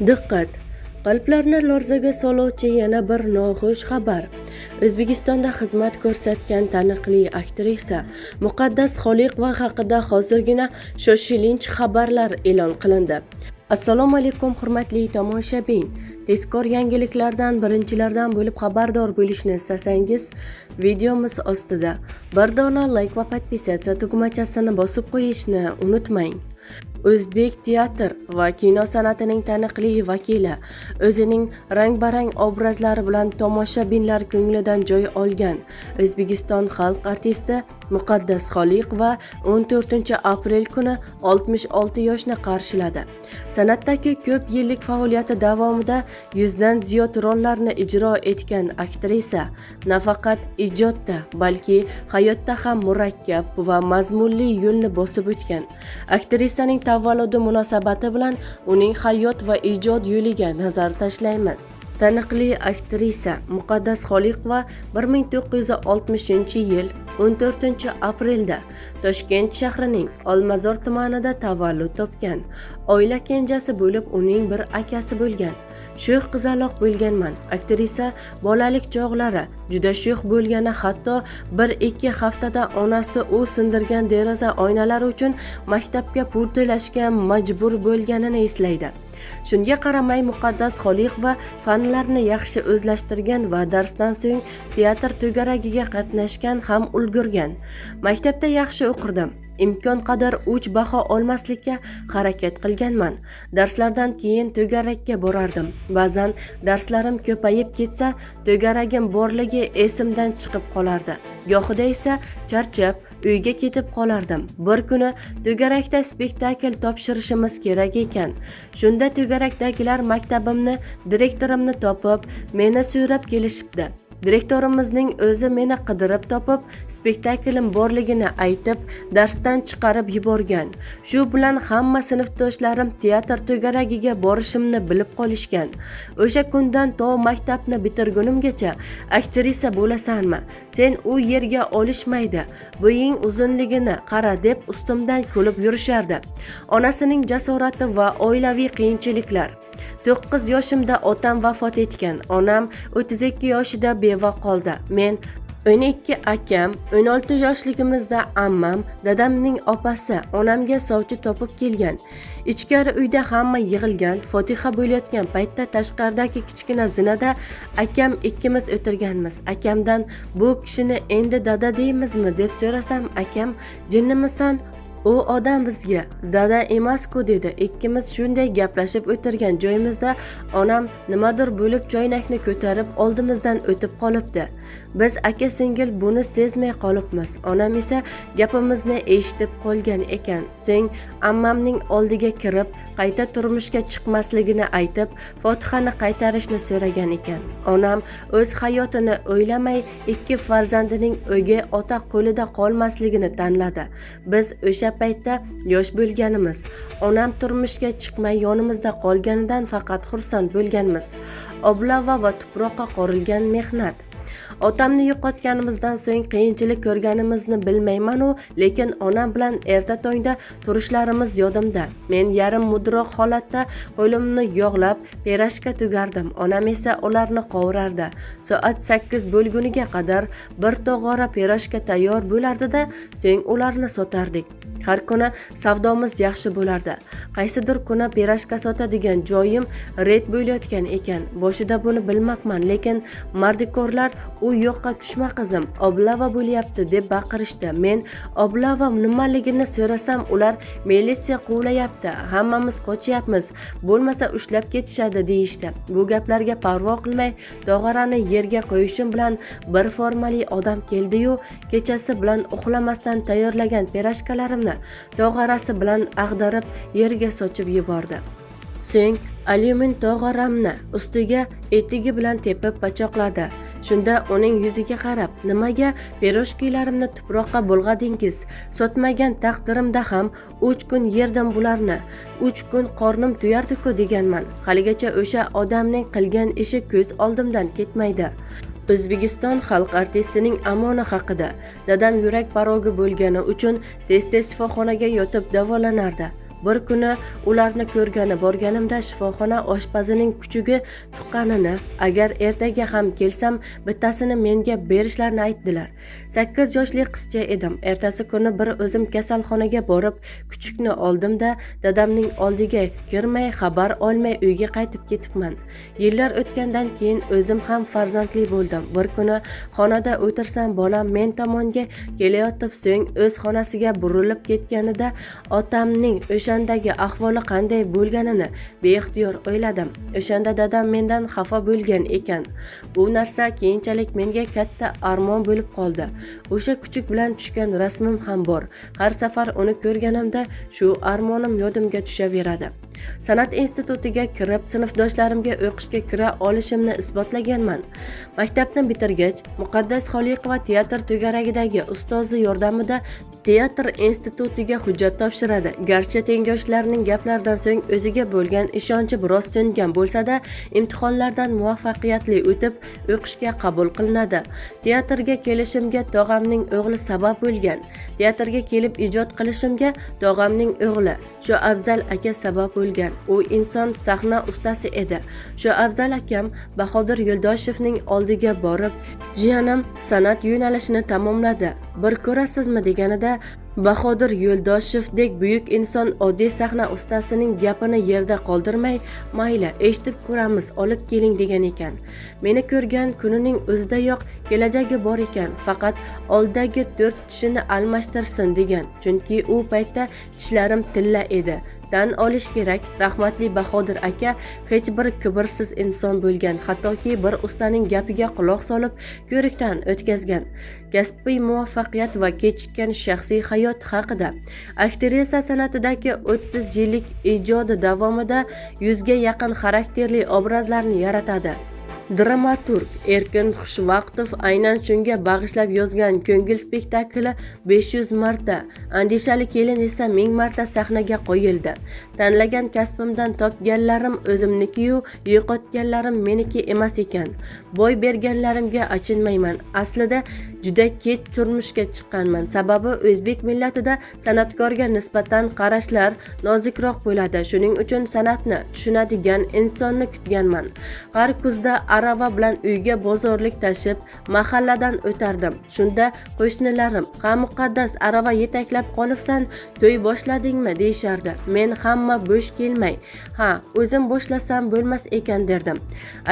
Diqqat! Qalblarni larzaga soluvchi yana bir noxush xabar. O'zbekistonda xizmat ko'rsatgan taniqli aktrisa Muqaddas Xoliqova haqida hozirgina shoshilinch xabarlar e'lon qilindi. Assalomu alaykum, hurmatli tomoshabin. Tezkor yangiliklardan birinchilardan bo'lib xabardor bo'lishni istasangiz, videomiz ostida bir dona like va подписаться tugmachasini bosib qo'yishni unutmang. O'zbek teatr va kino san'atining taniqli vakili, o'zining rang-barang obrazlari bilan tomoshabinlar ko'nglidan joy olgan O'zbekiston xalq artisti Muqaddas Xoliqova 14-aprel kuni 66 yoshni qarshiladi. San'atdagi ko'p yillik faoliyati davomida 100 dan ziyod rollarni ijro etgan aktrisa nafaqat ijodda, balki hayotda ham murakkab va mazmunli yo'lni bosib o'tgan. Aktrisaning tavalludi munosabati bilan uning hayot va ijod yo'liga nazar tashlaymiz. Taniqli aktrisa Muqaddas Xoliqova 1960-yil 14-aprelda Toshkent shahrining Olmazor tumanida tavallud topgan. Oila kenjasi bo'lib, uning bir akasi bo'lgan. Sho'x qizaloq bo'lganman. Aktrisa bolalik chog'lari juda sho'x bo'lgani, hatto 1-2 haftada onasi u sindirgan deraza oynalari uchun maktabga pul to'lashga majbur bo'lganini eslaydi. Shunga qaramay, Muqaddas Xoliqova fanlarni yaxshi o'zlashtirgan va darsdan so'ng teatr to'garagiga qatnashgan ham ulgurgan. Maktabda yaxshi o'qirdim. Imkon qadar 3 baho olmaslikka harakat qilganman. Darslardan keyin to'garakka borardim. Ba'zan darslarim ko'payib ketsa, to'garagim borligi esimdan chiqib qolardi. Gohida esa charchab uyga ketib qolardim. Bir kuni to'garakda spektakl topshirishimiz kerak ekan. Shunda to'garakdagilar maktabimni direktorimni topib, meni suyrab kelishibdi. Direktorimizning o'zi meni qidirib topib, spektaklim borligini aytib, darsdan chiqarib yuborgan. Shu bilan hamma sinfdoshlarim teatr to'garagiga borishimni bilib qolishgan. O'sha kundan to maktabni bitirgunimgacha aktrisa bo'lasanmi? Sen u yerga olishmaydi. Bo'ying uzunligini qara, deb ustimdan kulib yurishardi. Onasining jasorati va oilaviy qiyinchiliklar. 9 yoshimda otam vafot etgan. Onam 32 yoshida beva qoldi. Men, 12 akam, 16 yoshligimizda ammam, dadamning opasi, onamga sovchi topib kelgan. Ichkari uyda hamma yig'ilgan, fotiha bo'layotgan paytda tashqaridagi kichkina zinada akam ikkimiz o'tirganmiz. Akamdan bu kishini endi dada deymizmi deb so'rasam, akam jinnimisan? U odam bizga dada emas-ku, dedi. Ikkimiz shunday gaplashib o'tirgan joyimizda onam nimadir bo'lib choynakni ko'tarib oldimizdan o'tib qolibdi. Biz aka singil buni sezmay qolibmiz. Onam esa gapimizni eshitib qolgan ekan. So'ng ammamning oldiga kirib, qayta turmushga chiqmasligini aytib, fotihani qaytarishni so'ragan ekan. Onam o'z hayotini o'ylamay ikki farzandining o'gay ota qo'lida qolmasligini tanladi. Biz o'sha paytda yosh bo'lganimiz. Onam turmushga chiqmay yonimizda qolganidan faqat xursand bo'lganmiz. Oblava va tuproqqa qorilgan mehnat. Otamni yo'qotganimizdan so'ng qiyinchilik ko'rganimizni bilmayman-u, lekin onam bilan erta tongda turishlarimiz yodimda. Men yarim mudroq holatda qo'limni yog'lab pirojka tugardim. Onam esa ularni qovurardi. Soat 8 bo'lguniga qadar bir tog'ora pirojka tayyor bo'lardi-da, so'ng ularni sotardik. Har kuni savdomiz yaxshi bo'lardi. Qaysidir kuni pirojka sotadigan joyim reyd bo'layotgan ekan. Boshida buni bilmabman, lekin mardikorlar u yoqqa tushma qizim, oblava bo'lyapti, deb baqirishdi. Men oblava nimaligini so'rasam, ular militsiya quvlayapti, hammamiz qochyapmiz, bo'lmasa ushlab ketishadi, deyishdi. Bu gaplarga parvo qilmay tog'orani yerga qo'yishim bilan bir formali odam keldi-yu, kechasi bilan uxlamasdan tayyorlagan pirojkalarimni tog'orasi bilan ag'darib yerga sochib yubordi. So'ng alyumin tog'oramni ustiga etigi bilan tepib pachoqladi. Shunda uning yuziga qarab, nimaga pirojkilarimni tuproqqa bulg'adingiz? Sotmagan taqdirimda ham 3 kun yerdim bularni. 3 kun qornim to'yardi-ku, deganman. Haligacha o'sha odamning qilgan ishi ko'z oldimdan ketmaydi. O'zbekiston xalq artistining amoni haqida. Dadam yurak porogi bo'lgani uchun tez-tez shifoxonaga yotib davolanardi. Bir kuni ularni ko'rgani borganimda shifoxona oshpazining kuchugi tuqqanini, agar ertaga ham kelsam bittasini menga berishlarini aytdilar. 8 yoshli qizcha edim. Ertasi kuni bir o'zim kasalxonaga borib kuchukni oldim-da, dadamning oldiga kirmay, xabar olmay uyga qaytib ketibman. Yillar o'tgandan keyin o'zim ham farzandli bo'ldim. Bir kuni xonada o'tirsam, bolam men tomonga kelayotib, so'ng o'z xonasiga burilib ketganida otamning o'shandagi ahvoli qanday bo'lganini beixtiyor o'yladim. O'shanda dadam mendan xafa bo'lgan ekan. Bu narsa keyinchalik menga katta armon bo'lib qoldi. O'sha kuchuk bilan tushgan rasmim ham bor. Har safar uni ko'rganimda shu armonim yodimga tushaveradi. San'at institutiga kirib, sinfdoshlarimga o'qishga kira olishimni isbotlaganman. Maktabni bitirgach, Muqaddas Xoliqova teatr to'garagidagi ustozi yordamida teatr institutiga hujjat topshiradi. Garchi tengdoshlarining gaplaridan so'ng o'ziga bo'lgan ishonchi biroz so'ngan bo'lsa-da, imtihonlardan muvaffaqiyatli o'tib, o'qishga qabul qilinadi. Teatrga kelishimga tog'amning o'g'li sabab bo'lgan. Teatrga kelib ijod qilishimga tog'amning o'g'li Shu Afzal aka sabab bo'lgan. U inson sahna ustasi edi. Shu Afzal akam Bahodir Yo'ldoshevning oldiga borib, "Jiyanim san'at yo'nalishini tamomladi. Bir ko'rasizmi?" deganida Bahodir Yo'ldoshevdek buyuk inson oddiy sahna ustasining gapini yerda qoldirmay, "Mayli, eshitib ko'ramiz, olib keling" degan ekan. Meni ko'rgan kunining o'zidayoq kelajagi bor ekan, faqat oldidagi 4 tishini almashtirsin degan. Chunki u paytda tishlarim tilla edi. Tan olish kerak, rahmatli Bahodir aka hech bir kibrsiz inson bo'lgan, hattoki bir ustaning gapiga quloq solib ko'rikdan o'tkazgan. Kasbiy muvaffaqiyat va kechikkan shaxsiy hayot haqida. Aktrisa san'atidagi 30 yillik ijodi davomida 100 ga yaqin xarakterli obrazlarni yaratadi. Dramaturg Erkin Xushvaqtov aynan shunga bag'ishlab yozgan Ko'ngil spektakli 500 marta, Andishali kelin esa 1000 marta sahnaga qo'yildi. Tanlagan kasbimdan topganlarim o'zimniki-yu, yo'qotganlarim meniki emas ekan. Boy berganlarimga achinmayman. Aslida juda kech turmushga chiqqanman. Sababi o'zbek millatida san'atkorga nisbatan qarashlar nozikroq bo'ladi. Shuning uchun san'atni tushunadigan insonni kutganman. Har kuzda arava bilan uyga bozorlik tashib, mahalladan o'tardim. Shunda qo'shnilarim, "Ha Muqaddas, arava yetaklab qolibsan, to'y boshladingmi?" deyishardi. Men hamma bo'sh kelmay, ha, o'zim boshlasam bo'lmas ekan derdim.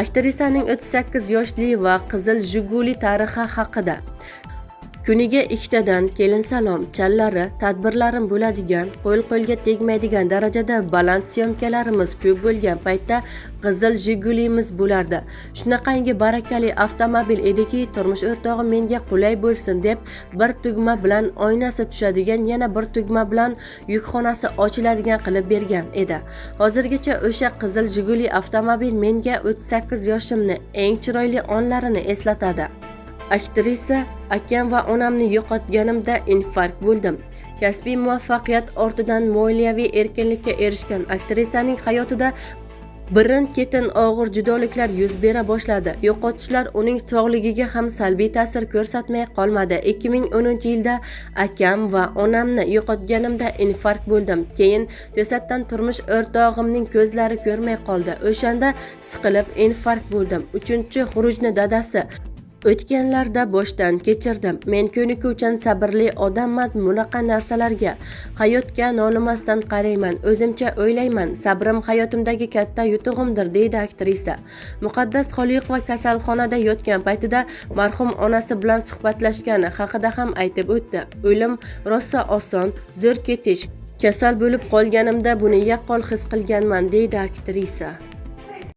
Aktrisaning 38 yoshli va qizil Jiguli tarixi haqida. Kuniga ikkitadan kelin salom, challari, tadbirlarim bo'ladigan, qo'l-qo'lga tegmaydigan darajada baland syomkalarimiz ko'p bo'lgan paytda qizil Jigulimiz bo'lardi. Shunaqangi barakali avtomobil ediki, turmush o'rtog'im menga qulay bo'lsin deb bir tugma bilan oynasi tushadigan, yana bir tugma bilan yukxonasi ochiladigan qilib bergan edi. Hozirgacha o'sha qizil Jiguli avtomobil menga 38 yoshimni eng chiroyli onlarini eslatadi. Aktrisa akam va onamni yo'qotganimda infarkt bo'ldim. Kasbiy muvaffaqiyat ortidan moliyaviy erkinlikka erishgan aktrisaning hayotida birin-ketin og'ir judoliklar yuz bera boshladi. Yo'qotishlar uning sog'ligiga ham salbiy ta'sir ko'rsatmay qolmadi. 2010-yilda akam va onamni yo'qotganimda infarkt bo'ldim. Keyin to'satdan turmush o'rtog'imning ko'zlari ko'rmay qoldi. O'shanda siqilib infarkt bo'ldim. 3-xurujni dadasi o'tganlarda boshdan kechirdim. Men ko'nikuvchan, sabrli odamman. Bunaqa narsalarga, hayotga nolimasdan qarayman. O'zimcha o'ylayman. Sabrim hayotimdagi katta yutug'imdir, deydi aktrisa. Muqaddas Xoliqova kasalxonada yotgan paytida marhum onasi bilan suhbatlashgani haqida ham aytib o'tdi. O'lim rosa oson, zo'r ketish. Kasal bo'lib qolganimda buni yaqqol his qilganman, deydi aktrisa.